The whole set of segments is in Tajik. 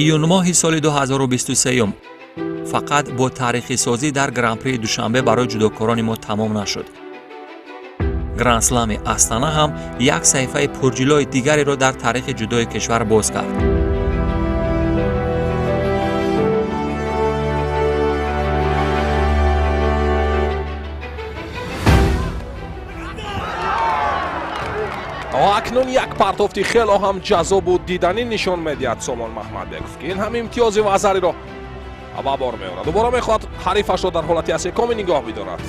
Июн моҳи соли 2023 фақат бо таърихисозӣ дар Гран-при Душанбе барои ҷудокорони мо тамом нашуд. Гранд-слами Астана ҳам як саҳифаи пурҷилои дигареро дар таърихи ҷудои кишвар боз кард. Акнун як партофти хело ҳам ҷаззобу диданӣ нишон медиҳад Сомон Маҳмадбеков, ки ин ҳам имтиёзи вазариро ба бор меорад. Дубора мехоҳад ҳарифашро дар ҳолати асекомӣ нигоҳ бидорад.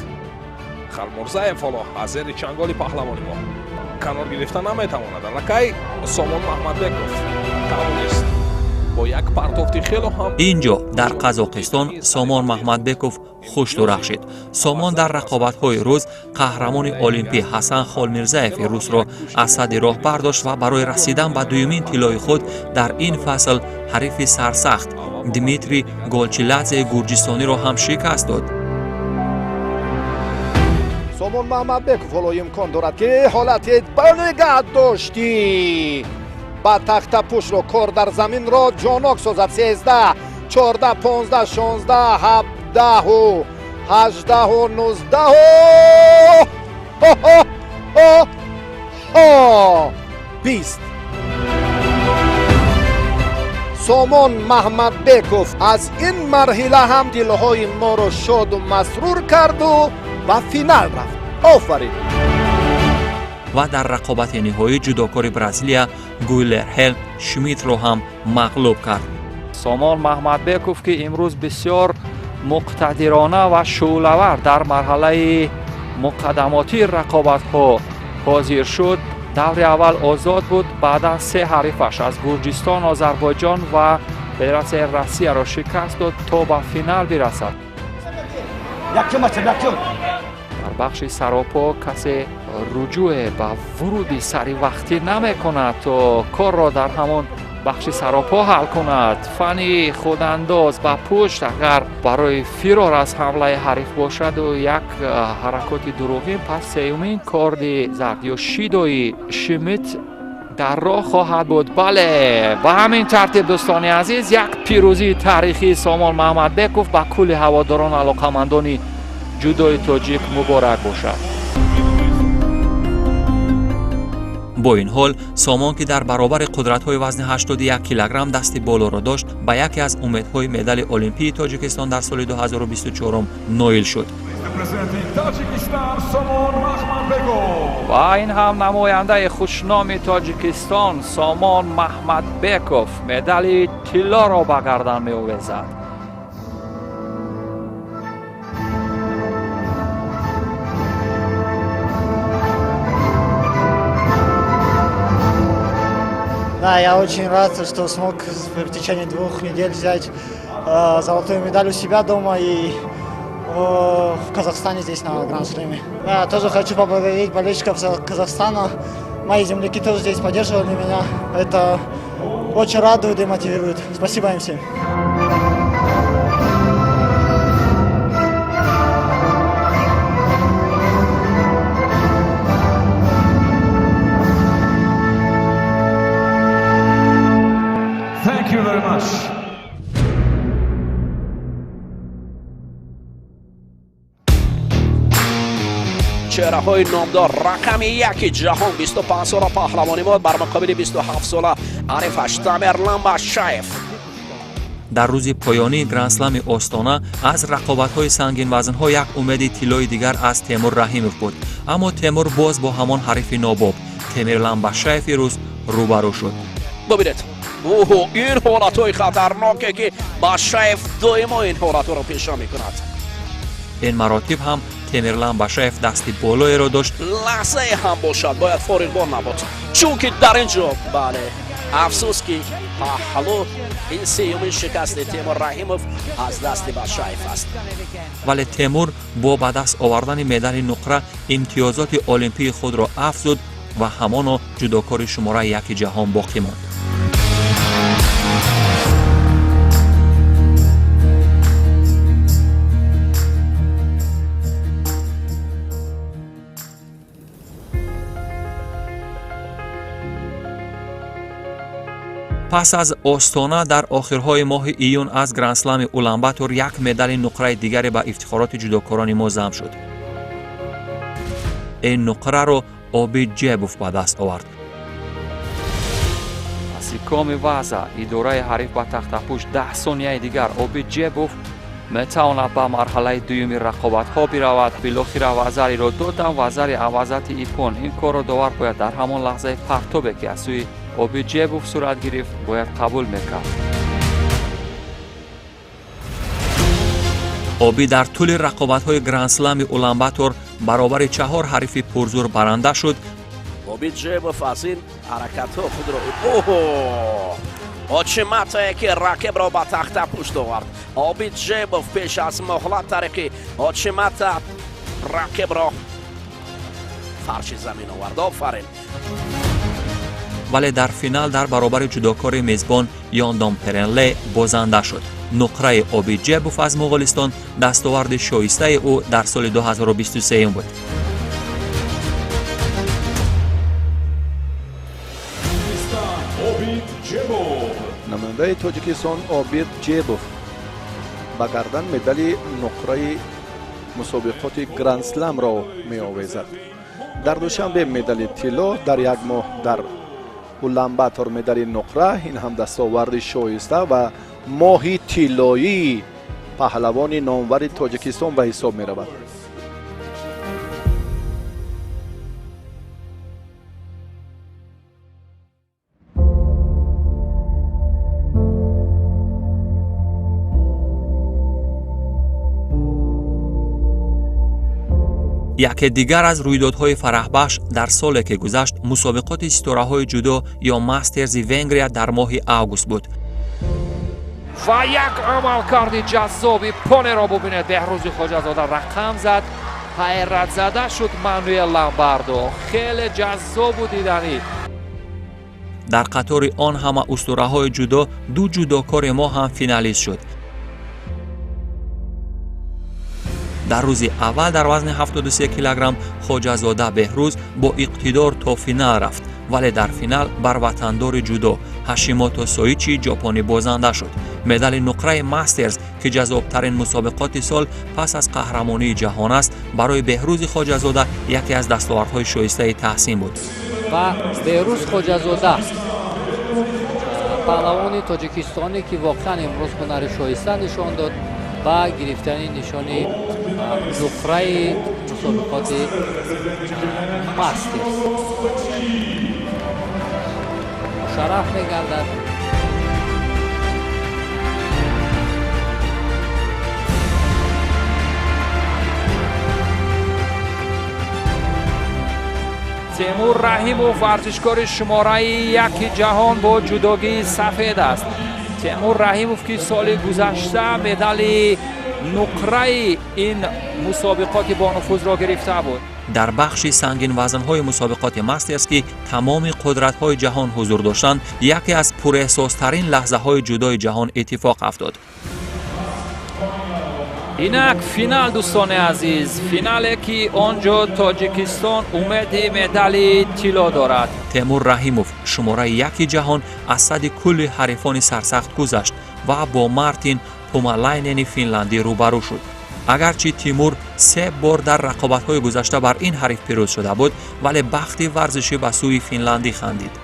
Халмурзаев ҳоло аз зери чанголи паҳлавони мо канор гирифта наметавонад. Аллакай Сомон Маҳмадбеков тавонист бо як партофти хело ҳам. Ин ҷо дар Қазоқистон Сомон Маҳмадбеков хуш дурахшид. Сомон дар рақобатҳои рӯз қаҳрамони олимпӣ Ҳасан Холмирзаеви русро аз садди роҳ бардошт ва барои расидан ба дуюмин тиллои худ дар ин фасл ҳарифи сарсахт Дмитрий Голчиладзеи гурҷистониро ҳам шикаст дод. Сомон Маҳмадбеков ҳоло имкон дорад, ки ҳолати ба нигаҳ доштӣ ба тахтапӯшро, кор дар заминро ҷонок созад. 13, 14, 15, 16, 17, 18, 19, 20. Сомон Маҳмадбеков аз ин марҳила ҳам дилҳои моро шоду масрур карду ба финал рафт. Офарин! Ва дар рақобати ниҳоӣ ҷудокори Бразилия Гуйлерхел Шмитро ҳам мағлуб кард. Сомон Маҳмадбеков, ки имрӯз бисёр муқтадирона ва шӯълавар дар марҳалаи муқаддамотии рақобатҳо ҳозир шуд, даври аввал озод буд, баъдан се ҳарифаш аз Гурҷистон, Озарбойҷон ва Федератсияи Россияро шикаст дод, то ба финал бирасад. Дар бахши саропо касе руҷӯе ба вуруди саривақтӣ намекунад, то корро дар ҳамон бахши саропо ҳал кунад. Фани худандоз ба пушт агар барои фирор аз ҳамлаи ҳариф бошаду як ҳаракоти дурӯғин, пас сеюмин корди зард ё шидои Шимит дар роҳ хоҳад буд. Бале, ба ҳамин тартиб, дӯстони азиз, як пирӯзии таърихии Сомон Маҳмадбеков ба кулли ҳаводорон, алоқамандони ҷудои тоҷик муборак бошад. Бо ин ҳол, Сомон, ки дар баробари қудратҳои вазни 81 килограмм дасти болоро дошт, ба яке аз умедҳои медали олимпии Тоҷикистон дар соли 2024 ноил шуд. Ва ин ҳам намояндаи хушноми Тоҷикистон Сомон Маҳмадбеков медали тиллоро ба гардан меовезад. Да, я очень рад, что смог в течение 2 недель взять золотую медаль у себя дома и в Казахстане здесь на Гранд-Слэме. Я тоже хочу поблагодарить болельщиков Казахстана. Мои земляки тоже здесь поддерживали меня. Это очень радует и мотивирует. Спасибо им всем. Thank you very much. Чеҳраҳои номдор, рақами яки ҷаҳон, 25 сола паҳлавони мо бар муқобили 27 сола ҳарифаш Тамерлан Башаев. Дар рӯзи поёнии Грандслами Остона аз рақобатҳои сангинвазнҳо як умеди тиллои дигар аз Темур Раҳимов буд, аммо Темур боз бо ҳамон ҳарифи нобоб Темирлан Башаеви рус рӯбарӯ шуд. Бубинед, оҳо, ин ҳолатҳои хатарноке, ки Башаев доимо ин ҳолатҳоро пеша мекунад. Ин маротиб ҳам Темирлан Башаев дасти болоеро дошт. Лаҳзае ҳам бошад бояд фориғбон набуд, чунки дар ин ҷо, бале, афсӯс, ки паҳлӯ. Ин сеюмин шикасти Темур Раҳимов аз дасти Башаев аст. Вале Темур бо ба даст овардани медали нуқра имтиёзоти олимпии худро афзуд ва ҳамоно ҷудокори шумораи яки ҷаҳон боқӣ монд. Пас аз Остона дар охирҳои моҳи июн аз Грандслами Уланбатор як медали нуқраи дигаре ба ифтихороти ҷудокорони мо зам шуд. Ин нуқраро Обид Ҷебов ба даст овард. Асикоми ваза идораи ҳариф ба тахтапӯш, 10 сонияи дигар Обид Ҷебов метавонад ба марҳалаи дуюми рақобатҳо биравад. Билохира вазариро додам, вазари авазати ипон. Ин корро довар бояд дар ҳамон лаҳзаи партобе, ки аз сӯи Обид Ҷебов сурат гирифт, бояд қабул мекард. Обид дар тӯли рақобатҳои Грандслами Уланбатор баробари чаҳор ҳарифи пурзур баранда шуд. Обид Ҷебов аз ин ҳаракатҳо худро очиматае, ки рақибро ба тахта пушт овард. Обид Ҷебов пеш аз муҳлат тариқи очимата рақибро фарши замин овард. Офарин! Вале дар финал дар баробари ҷудокори мезбон Ёндом Перенле бозанда шуд. Нуқраи Обид Ҷебов аз Моғолистон дастоварди шоистаи ӯ дар соли 2023 буд. Намояндаи Тоҷикистон Обид Ҷебов ба гардан медали нуқраи мусобиқоти Грандсламро меовезад. Дар Душанбе медали тилло, дар як моҳ дар Уланбатор медали нуқра. Ин ҳам дастоварди шоиста ва моҳи тиллоии паҳлавони номвари Тоҷикистон ба ҳисоб меравад. Яке дигар аз рӯйдодҳои фараҳбахш дар соле, ки гузашт, мусобиқоти ситораҳои ҷудо ё Мастерзи Венгрия дар моҳи август буд. Ва як амалкарди ҷаззоби понеро бубинед, Беҳрӯзи Хоҷазода рақам зад. Ҳайратзада шуд Мануэл Ламбардо. Хеле ҷаззобу диданӣ. Дар қатори он ҳама устураҳои ҷудо ду ҷудокори мо ҳам финалист шуд. Дар рӯзи аввал дар вазни 73 килограмм Хоҷазода Беҳрӯз бо иқтидор то финал рафт, вале дар финал бар ватандори ҷудо Ҳашимото Соичи ҷопонӣ бозанда шуд. Медали нуқраи Мастерс, ки ҷаззобтарин мусобиқоти сол пас аз қаҳрамонии ҷаҳон аст, барои Беҳрӯзи Хоҷазода яке аз дастовардҳои шоистаи таҳсин буд. Ва Беҳрӯз Хоҷазода, паҳлавони тоҷикистонӣ, ки воқеан имрӯз ҳунари шоиста нишон дод ба гирифтани нишони нуқраи мусобиқоти Мастерс мушарраф мегардад. Темур Раҳимов варзишкори шумораи яки ҷаҳон бо ҷудогии сафед аст. Темур Раҳимов, ки соли гузашта медали нуқраи ин мусобиқоти бонуфузро гирифта буд. Дар бахши сангинвазнҳои мусобиқоти Мастерс, ки тамоми қудратҳои ҷаҳон ҳузур доштанд, яке аз пурэҳсостарин лаҳзаҳои ҷудои ҷаҳон иттифоқ афтод. Инак финал, дӯстони азиз, финале, ки он ҷо Тоҷикистон умеди медали тилло дорад. Темур Раҳимов, шумораи яки ҷаҳон, аз сади кулли ҳарифони сарсахт гузашт ва бо Мартин Пумалайнени финландӣ рӯбарӯ шуд. Агарчи Тимур се бор дар рақобатҳои гузашта бар ин ҳариф пирӯз шуда буд, вале бахти варзишӣ ба сӯи финландӣ хандид.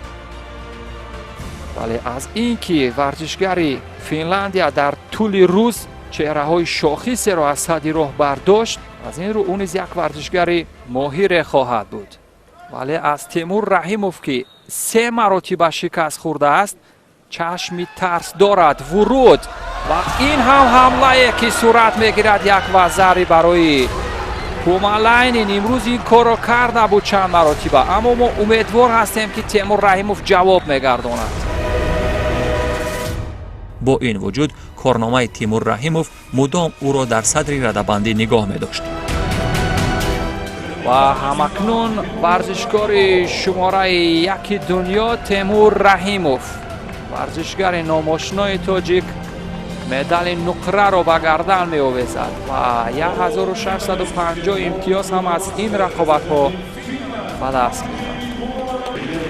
Вале аз ин ки варзишгари Финландия дар тӯли рӯз чеҳраҳои шохисеро аз садди роҳ бардошт, аз ин рӯ ӯ низ як варзишгари моҳире хоҳад буд. Вале аз Темур Раҳимов, ки се маротиба шикаст хӯрдааст, чашми тарс дорад. Вуруд ва ин ҳам ҳамлае, ки сурат мегирад, як вазари барои Пумалайнин. Имрӯз ин корро карда буд чанд маротиба, аммо мо умедвор ҳастем, ки Темур Раҳимов ҷавоб мегардонад. Бо ин вуҷуд корномаи Тимур Раҳимов мудом ӯро дар садри радабандӣ нигоҳ медошт. Ва ҳамакнун варзишкори шумораи яки дунё Темур Раҳимов, варзишгари номошинои тоҷик, медали нуқраро ба гардан меовезад ва 1650 имтиёз ҳам аз ин рақобатҳо ба даст меорад.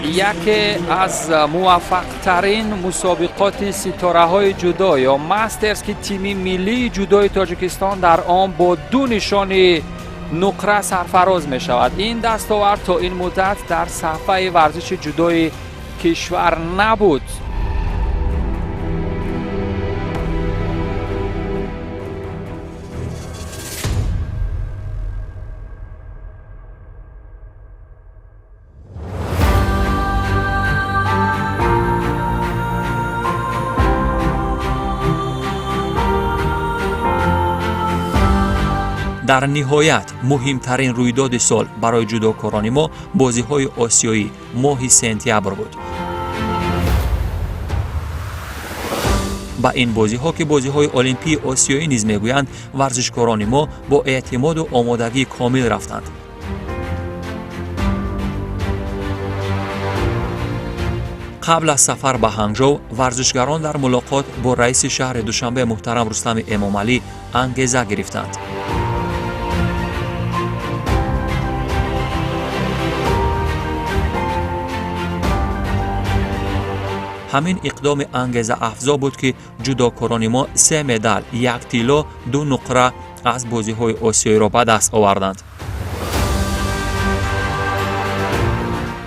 Яке аз муваффақтарин мусобиқоти ситораҳои ҷудо ё мастерс, ки тими миллии ҷудои Тоҷикистон дар он бо ду нишони нуқра сарфароз мешавад. Ин дастовард то ин муддат дар саҳфаи варзиши ҷудои кишвар набуд. Дар ниҳоят, муҳимтарин рӯйдоди сол барои ҷудокорони мо бозиҳои осиёӣ моҳи сентябр буд. Ба ин бозиҳо, ки бозиҳои олимпии осиёӣ низ мегӯянд, варзишкорони мо бо эътимоду омодагии комил рафтанд. Қабл аз сафар ба Ҳанжоу варзишгарон дар мулоқот бо раиси шаҳри Душанбе муҳтарам Рустами Эмомалӣ ангеза гирифтанд. Ҳамин иқдоми ангезаафзо буд, ки ҷудокорони мо се медал, як тилло, ду нуқра аз бозиҳои осиёиро ба даст оварданд.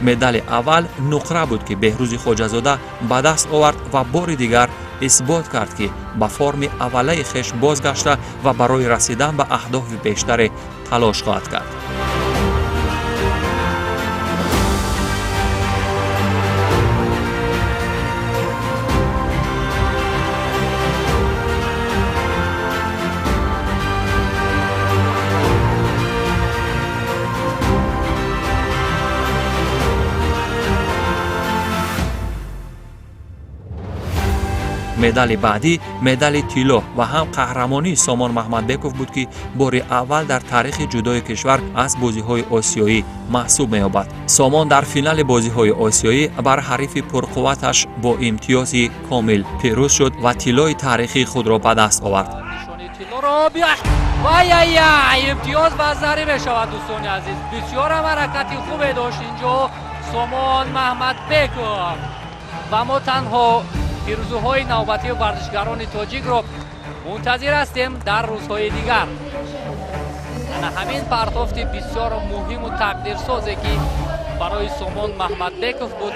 Медали аввал нуқра буд, ки Беҳрӯзи Хоҷазода ба даст овард ва бори дигар исбот кард, ки ба форми аввалаи хеш бозгашта ва барои расидан ба аҳдофи бештаре талош хоҳад кард. Медали баъдӣ медали тилло ва ҳам қаҳрамонии Сомон Маҳмадбеков буд, ки бори аввал дар таърихи ҷудои кишвар аз бозиҳои осиёӣ маҳсуб меёбад. Сомон дар финали бозиҳои осиёӣ бар ҳарифи пурқувваташ бо имтиёзи комил пирӯз шуд ва тиллои таърихии худро ба даст овард. Имтиёз вазарӣ мешавад. Дӯстони азиз, бисёрам ҳаракати хубе дошт инҷо Сомон Маҳмадбеков ва мо танҳо пирӯзуҳои навбатии варзишгарони тоҷикро мунтазир ҳастем дар рӯзҳои дигар. Ана ҳамин партофти бисёр муҳиму тақдирсозе, ки барои Сомон Маҳмадбеков буд.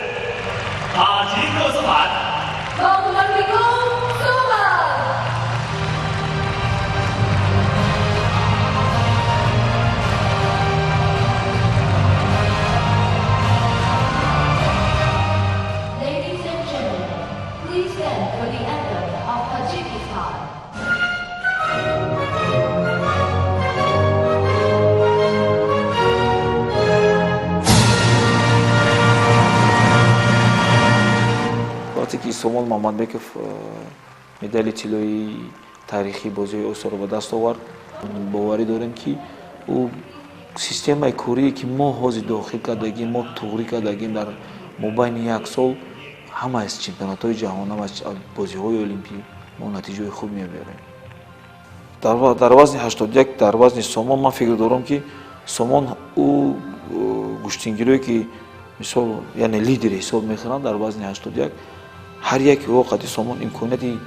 Вақте ки Сомон Маҳмадбеков медали тиллоии таърихии бозиҳои Осиёро ба даст овард, боварӣ дорем, ки ӯ системаи корие, ки мо ҳозир дохил кардагим, мо туғрӣ кардагим, дар мобайни як сол ҳама аз чемпионатҳои ҷаҳон, ҳама аз бозиҳои олимпӣ мо натиҷаҳои хуб мебарем. Дар вазни 81, дар вазни Сомон, ман фикр дорам, ки Сомон ӯ гӯштингирое, ки мисол, яъне лидер ҳисоб мехӯранд дар вазни 81, ҳар яке ӯ қади Сомон имконияти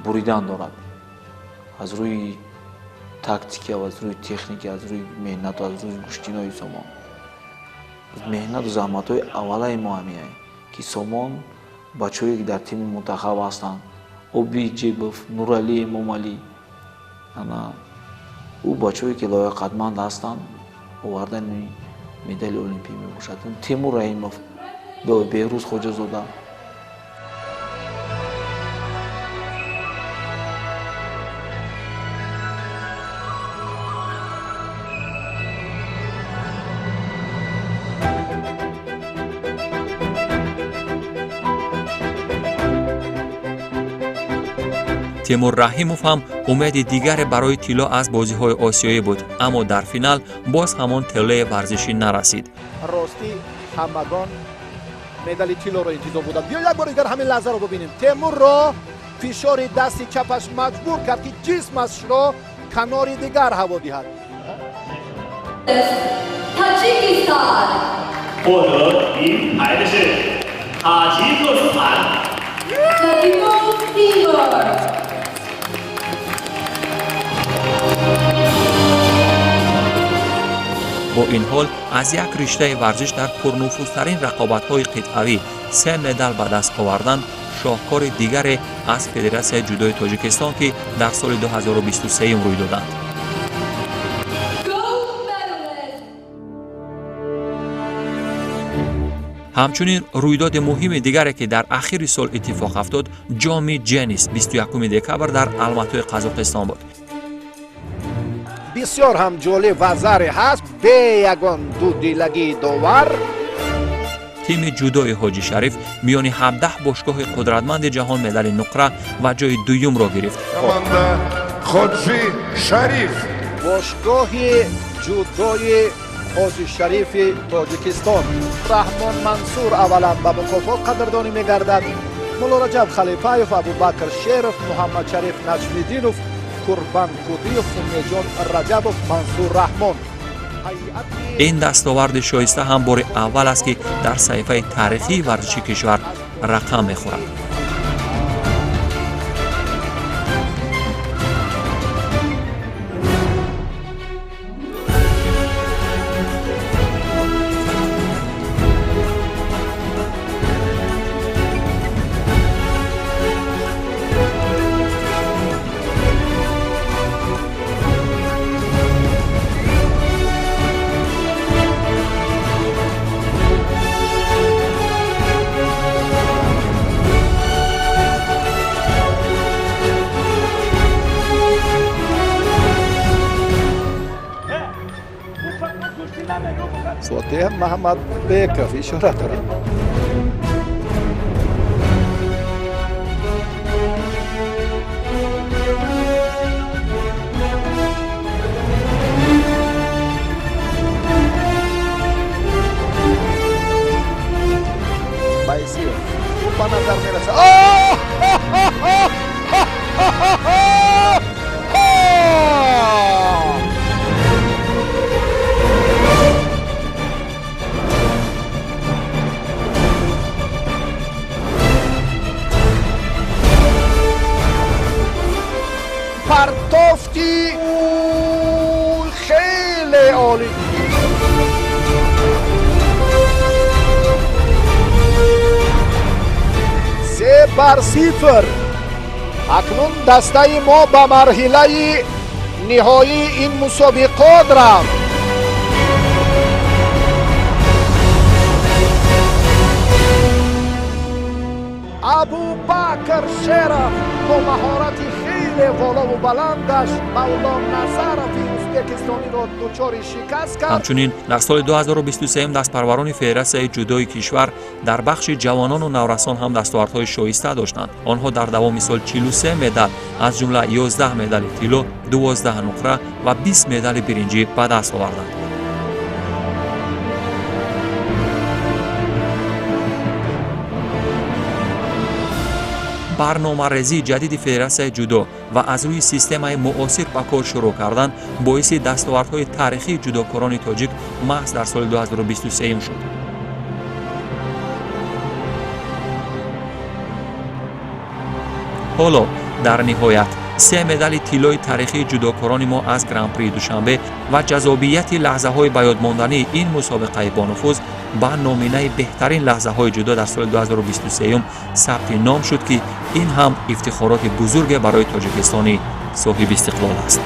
буридан дорад аз рӯи тактика, аз рӯи техника, аз рӯи меҳнату аз рӯи гӯштинои Сомон. Меҳнату заҳматҳои аввалаи мо ҳамиае, ки Сомон, бачаҳое, ки дар тими мунтахаб ҳастанд, Оби Ҷебов, Нуралӣ Эмомалӣ, ана ӯ бачаҳое, ки лояқатманд ҳастанд, овардани медали олимпӣ мебошад. Темур Раҳимов, Беҳрӯз Хоҷазода. Темур Раҳимов ҳам умеди дигаре барои тилло аз бозиҳои осиёӣ буд, аммо дар финал боз ҳамон теллаи варзишӣ нарасид. Ростӣ, ҳамагон медали тиллоро интизор буданд. Биё, як бори дигар ҳамин лаҳзаро бубинем. Темурро фишори дасти чапаш маҷбур кард, ки ҷисмашро канори дигар ҳаво диҳад. Таджикистан. 获得银牌的是塔吉克斯坦。 Бо ин ҳол аз як риштаи варзиш дар пурнуфузтарин рақобатҳои қитъавӣ се медал ба даст овардан шоҳкори дигаре аз Федератсияи ҷудои Тоҷикистон, ки дар соли 2023 рӯй доданд. Ҳамчунин рӯйдоди муҳими дигаре, ки дар ахири сол иттифоқ афтод, ҷоми Ҷенис 21 декабр дар Алматои Қазоқистон буд. Бисёр ҳам ҷолиб вазаре ҳаст, бе ягон дудилагии довар. Тими ҷудои Ҳоҷи Шариф миёни 17 бошгоҳи қудратманди ҷаҳон медали нуқра ва ҷои дуюмро гирифт. Команда Ходжи Шариф. Бошгоҳи ҷудои Ҳоҷи Шарифи Тоҷикистон. Раҳмон Мансур аввалан ба мукофот қадрдонӣ мегардад. Муллораҷаб Халифаев, Абубакр Шеров, Муҳаммадшариф Наҷмиддинов, Курбан Кудиев, Умеҷон Раҷабов, Мансур Раҳмон. Ин дастоварди шоиста ҳам бори аввал аст, ки дар саҳифаи таърихии варзиши кишвар рақам мехӯрад. Фотеҳ Маҳмадбеков ишора дорад. Байсиев хуб ба назар мерасад. Партофти хеле олӣ. 3-0. Акнун дастаи мо ба марҳилаи ниҳоии ин мусобиқот рафт. Абубакр Шеров бо маҳорати хеле волову баландаш Мавлоназарови ӯзбекистониро дучори шикаст кард. Ҳамчунин дар соли 2023 дастпарварони Федератсияи ҷудои кишвар дар бахши ҷавонону наврасон ҳам дастовардҳои шоиста доштанд. Онҳо дар давоми сол 43 медал, аз ҷумла 11 медали тилло, 12 нуқра ва 20 медали биринҷӣ ба даст оварданд. Барномарезии ҷадиди Федератсияи ҷудо ва аз рӯи системаи муосир ба кор шурӯъ кардан боиси дастовардҳои таърихии ҷудокорони тоҷик маҳз дар соли 2023 шуд. Ҳоло дар ниҳоят се медали тиллои таърихии ҷудокорони мо аз Гран-при Душанбе ва ҷазобияти лаҳзаҳои ба ёдмондании ин мусобиқаи бонуфуз ба номинаи беҳтарин лаҳзаҳои ҷудо дар соли 2023 сабти ном шуд, ки ин ҳам ифтихороти бузурге барои Тоҷикистони соҳиби истиқлол аст.